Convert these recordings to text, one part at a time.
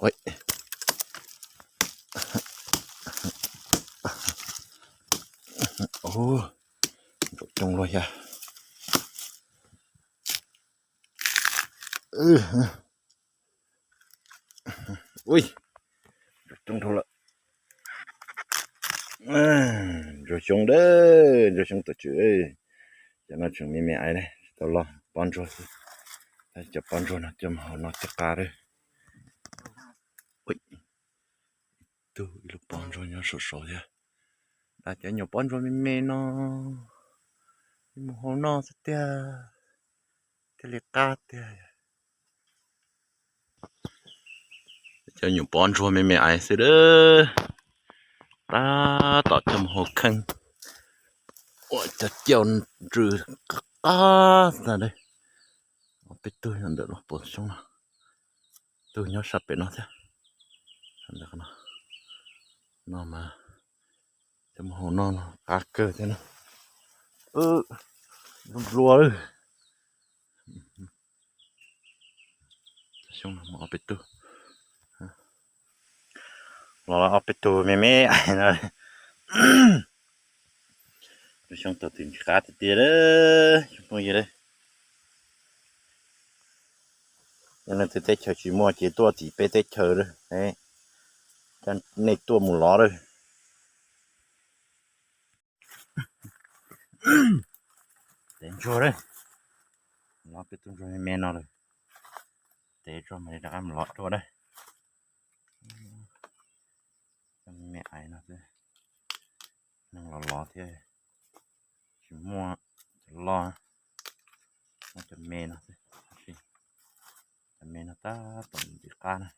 Ua, ntsaum coob luaj thiab. Ui, ntsaum coob dhau lawm. Ntsuag xyoob dab, ntsuag xyoob tom tswm. Cov no tseem me me aiv ne, tsis tau loj, pob ntsuag xwb. Tab sis cov pob ntsuag no coj mus hau noj thiaj qab lawm. Ib tug ib lub pob ntsuag nyob saum saud thiab. Dab cov nyuam pob ntsuag me me no, mus hau noj xwb tiag, thiaj li qab tiag. Cov nyuam pob ntsuag me me aiv xwb dab. Tab tom coj mus hau kheej. Ua cov cau ntsws qab qab xwb ntag. Ob peb tug nyob ntawm lub pob xyoob no, tug nyob sab pem no thiab. No mas coj mus hau noj no qab kawg thiab na. Nplua lawm. Xyoob no muaj ob peb tug, los ob peb tug me me aiv no. Xyoob tau twg ntsis qab tiag tiag, xyoob phooj ywg. Yog leej twg teb chaws tsis muaj ces tuaj tim peb teb chaws lawm, coj nej tuaj mus lov lawm. Tev ntsuag lawm, lov peb tug ntsuag me me no lawm. Tev tso mas rov qab mus lov dua lawm. Me me aiv no xwb, neeg los lov thiab, tsis muaj cov loj, muaj cov me no xwb. Cov me no tab tom ntxim qab na.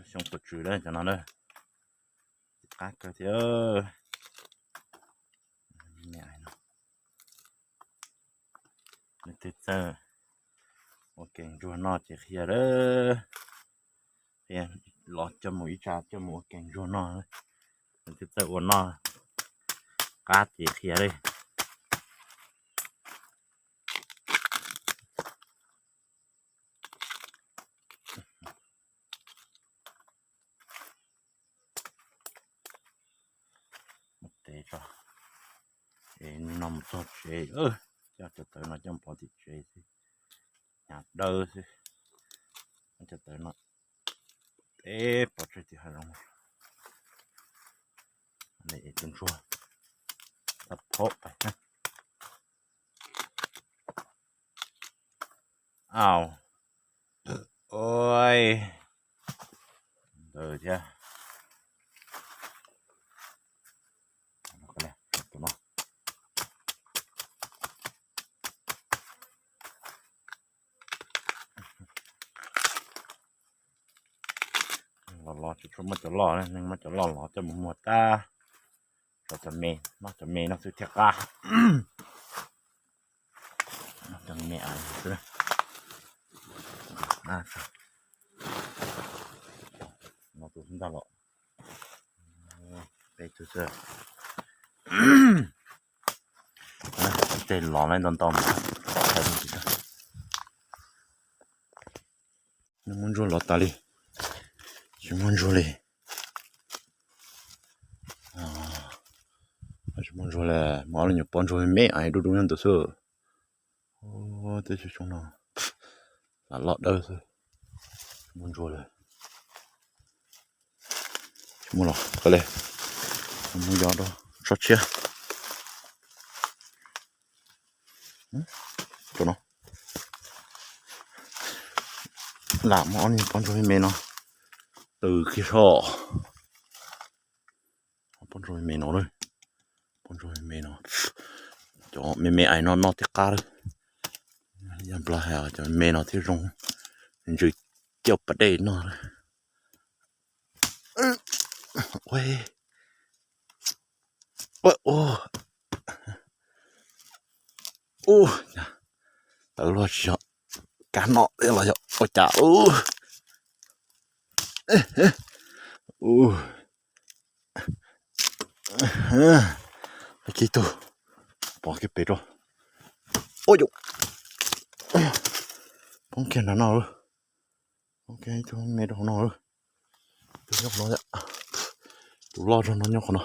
Xyoob tuaj tswv lawm cov no na, ntxim qab kawg thiab. Leej twg txawj ua kev ntsuag noj ces qhia lawm, qhia los coj mus ib tsam coj mus ua kev ntsuag noj. Leej twg txawj ua noj qab ces qhia lawm. Mus tev tso, es nim no mus txog tsev, coj cov tawv no coj mus pov tim tsev xwb, hnyav dawb xwb. Cov tawv no tev pov tseg tim hav zoov. Es tus ntsuag txhob phob pais. Au, ntawd thiab. Tus no los los tsis tshua muaj cov loj, neeg muaj cov loj los coj mus muag tag. Tso cov me, noj cov me no xwb thiaj qab. Noj cov me aiv xwb. No tus ntag los. Peb tug xwb. Tej los lawm ntau ntau. Muaj ntsuag los tas li, tsis muaj ntsuag li. Tsis muaj ntsuag li, muaj ob lub nyuam pob ntsuag me me aiv dub dub nyob ntawd xwb. Teb chaws xyoo no lam loj dawb xwb, tsis muaj ntsuag li. Tsis muaj los qhov li, muab yos rau tsob tshiab. Tus no lam muab ob niag pob ntsuag me me no tws kiag so. Pob ntsuag me me no, pob ntsuag me me no, cov me me aiv no noj thiaj qab lawm. Yog nplog hais cov me me no thiaj zoo ntsws cauj pas dej noj lawm. Ua, ua, ua, tawv luaj tsis yog kab noj los yog ua cas. Ub, ib tug, Pov kiag pem rau. Ua yus, poob kiag nram no lawm. Poob kiag ib tug me rau hauv no lawm. Tus nyob no, tus loj zog no nyob qhov no.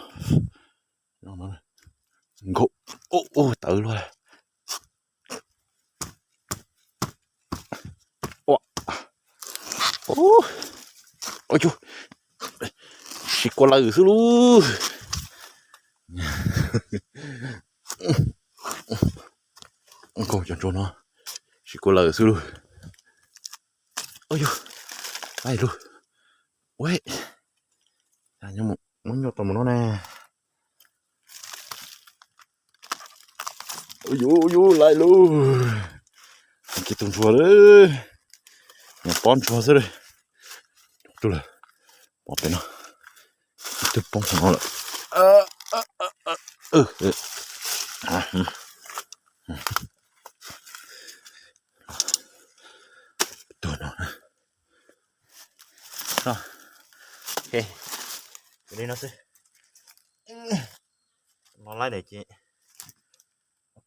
Nkaum, ua tawv luaj. Ua, ua yus, siv kua lawm xwb lauj. Nkaus cov ntsuag no, siv kua lawm xwb lauj. Ua yus, laij lauj. Ua, muab nyuaj tau mus no ne. Ua yus, ua yus, laij lauj. Kiag tus ntsuag lawm. Nws pob ntsuag xwb lawm. Tus lawm, pov pem no. Ib tug poob qhov no lawm. Tus no. Li no xwb. No laij daim ces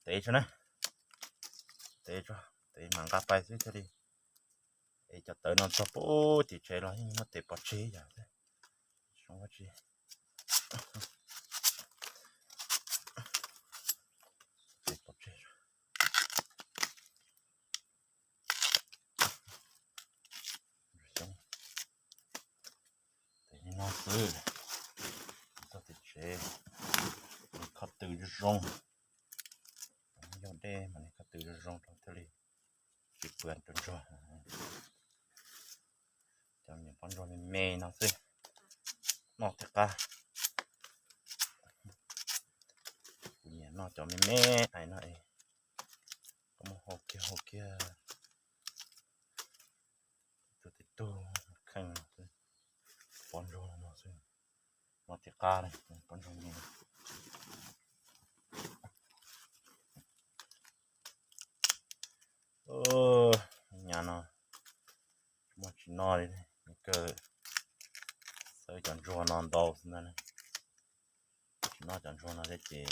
tev tso na. Tev tso, tev mam nqa pais xwb thiaj li. Es cov tawv no txog pem tim tsev los yeej muab tev pov tseg yom. Zoo dab tsi, tev pov tseg. Tev li no xwb, txog tim tsev, khoj tw zoo zoo, yog dej mas khoj tw zoo zoo rau thiaj li tsis pw rau ntsuag. Cov niag pob ntsuag me me no xwb, noj thiaj qab. Kuv nyiam noj cov me me ais no es, koj muab hau kiag hau kiag, tug tib tug kheej no xwb, pob ntsuag no xwb, noj thiaj qab li, pob ntsuag me. Nyab no muaj tsis noj li, kawg xawb cov ntsuag no ntau xwb ntag. Tsis noj cov ntsuag no thiab ces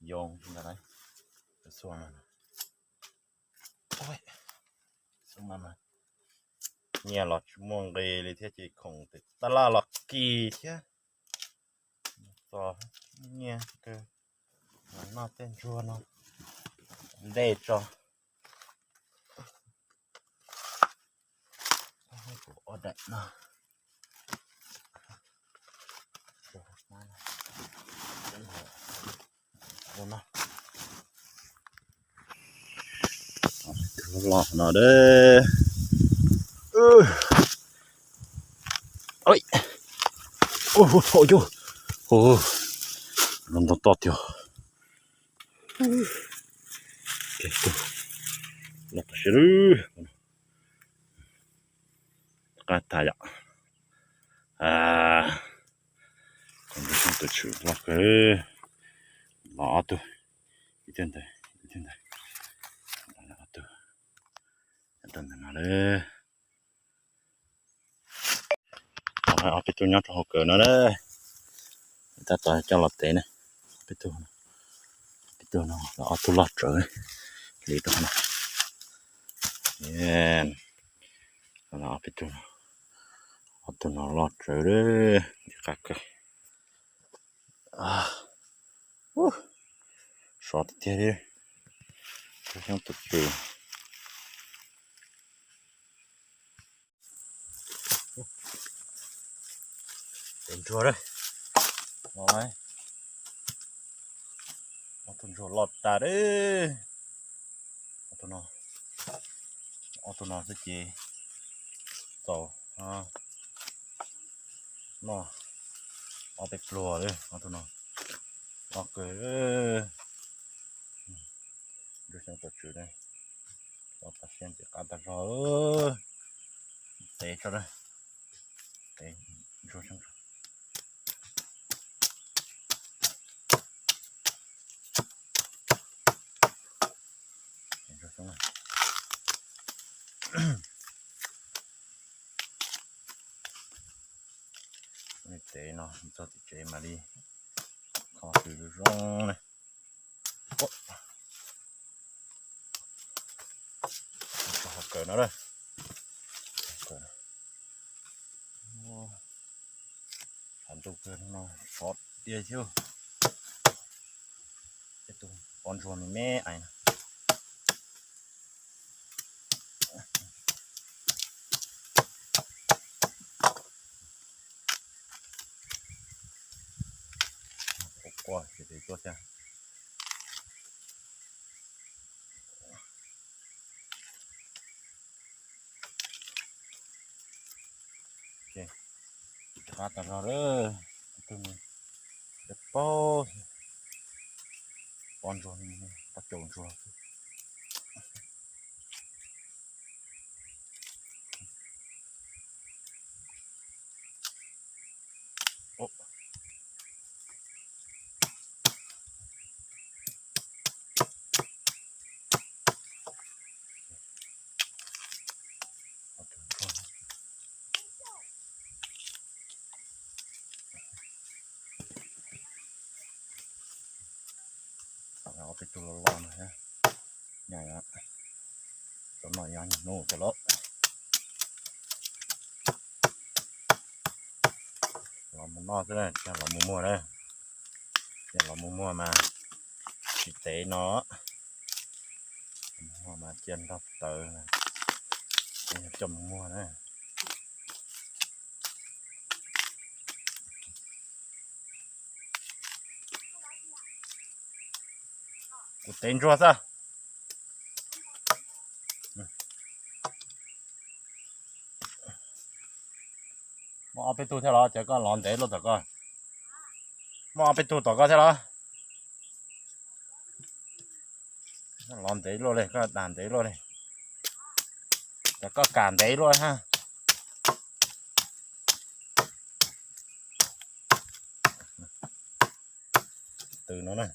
yoo tsis ntag lauj. Xub no, xub no mas nyiaj los tsis muaj nqis li thiab ces khoom tab laj los kis thiab. Txom nyem kawg, noj tej ntsuag no ntej tso. Kuv ob daim no. Los no de. Ua, ua, ua, ua, no ntau toj tiag. Los tas siab lawm. Qab tas yom. Tus tswv los kawg, los ob tug, ib tug ntawd, ib tug ntawd, ob tug, rau ntawm no lawm. Ob peb tug nyob rau hauv kawm no na, tab tom coj los tev ne. Ob peb tug, ob peb tug no, ob tug loj tsawv li rau no. Ob peb tug, ob tug no loj tsawv li, qab kawg. Sov tiag tiag li, xyoob tus tswv. Tes ntsuag, ob tug ntsuag loj tas li. Ob tug no, ob tug no xwb ces txaus noj ob peb pluag li ob tug no. Loj kawg. Ntsuag xyoob tus tswv, los tas siab ntxim qab tag zog. Tev tso na, tev ntsuag xyoob. Tev no txog tim tsev mam li kho tw zoo zoo na. tiag xwb. Tus pov ntsuag me me ais no. Quaj quaj ces tuaj thiab. Qab tas zog lawm, peb paub, pov ntsuag, pov caum ntsuag. Ob peb tug loj loj no thiab. Cov no yog hnub cov lawm. Los mus noj xwb na, tsis yog los mus muag na. Yog los mus muag mas tsis tev no. Mus muag mas cia nrog tawv, coj mus muag na. Kuv tev ntsuag xwb. Muaj ob peb tug thiab los ces koj los ntev luaj tom koj. Muaj ob peb tug tom koj thiab los? Los ntev luaj li, koj dag ntev luaj li. Ces koj kam ntev luaj ha. Tw no na,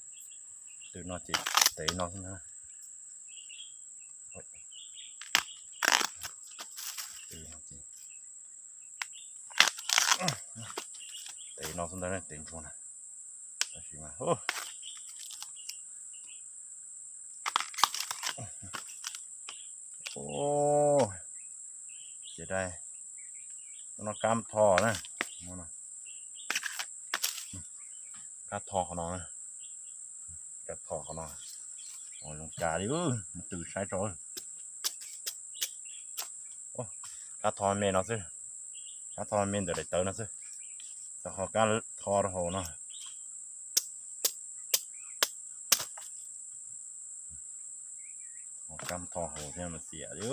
tw no ces tev no xwb na. Tev no xwb ntag, tev ntsuag na. Tab sis mas ces dai, no kab tho na, kab tho qhov no, kab tho qhov no, zoo cas li, mus tw saib tso. Kab tho me no xwb, kab tho me ntawm daim tawv no xwb, xav qhov kab tho rau hauv no. Kab tho hauv thiab mas xiam li.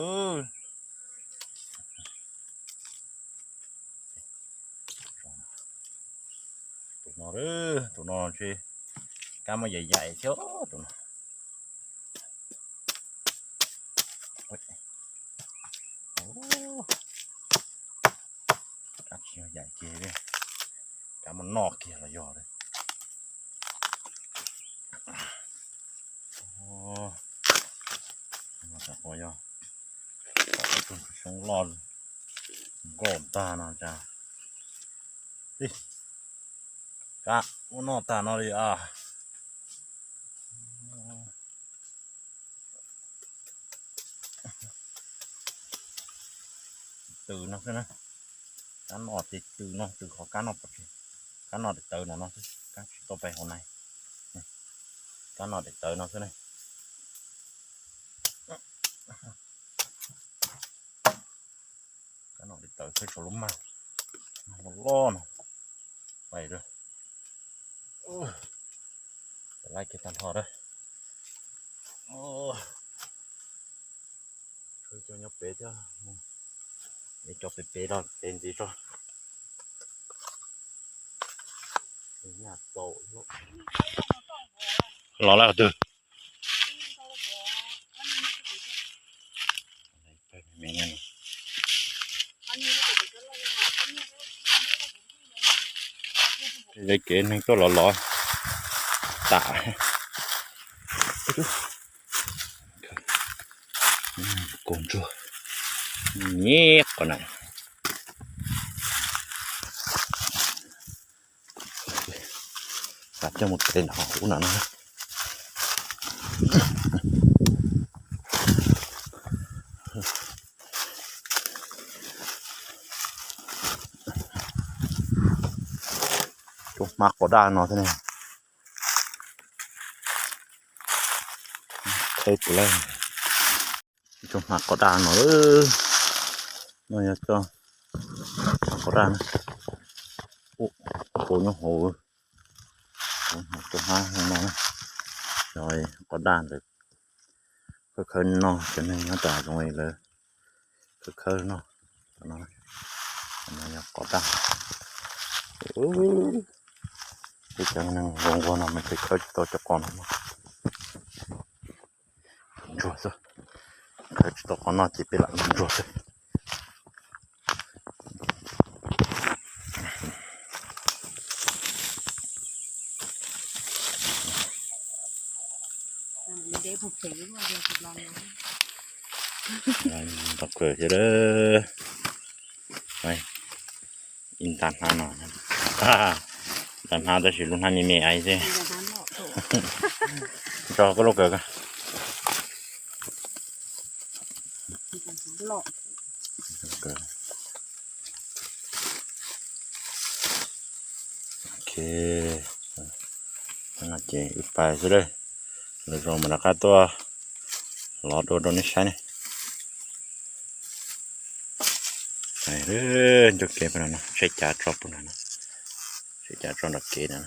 Tus no, tus no ntshe kab muaj yaim yaim thiab tus no. Kab tsis yog yaim kiag li, kab muaj noj kiag los yog li. Yog xyoob loj nkauj tag no cas, kab muaj noj tag no li a. Tw no xwb na, kab no ces tw no, tw qhov kab no pov tseg, kab no daim tawv no no xwb, kab tsis tau pais hauv na. Kab no daim tawv no xwb na. Kab no daim tawv xwb, tshuav lub mag loj loj no. Pais lawm. Laij kiag tag nrho lawm. Tshuav cov nyob pem thiab, cov pem pem los pem ntxiv tso. Los lawm twg? Lawv kev neeg tuaj los los tas. Kaus ntsuag nyiab qhov na. Xav coj mus tev nram hauv ub no na. Cov hmab qos daj no thiab ne. Khawb puas lawm. Tsob hnav qos daj no. No yog tsob hnav qos daj na. Ua nyob hauv, tsob hnav no, yog qos daj ntawd. Khawb khawb no, cov neeg nyob tas zoo li lawv khawb khawb no. No yog qos daj. Peb cov neeg zoo nquag no mas peb khawb tsis tau cov qos no. Ntsuag xwb, khawb tsis tau qos no ces peb lam ntsuag xwb. Tau kawg thiab. Ib nta hnab no, nta hnab tab sis lub hnab me me aiv xwb. Tso koj lub kawg. Ok, no ces wb pais xwb lawm. Lwm zaus mam rov qab tuaj lov dua rau nej saib ne. Ncauj kev pem no, saib cav tso pem no, saib cav tso nram kev no.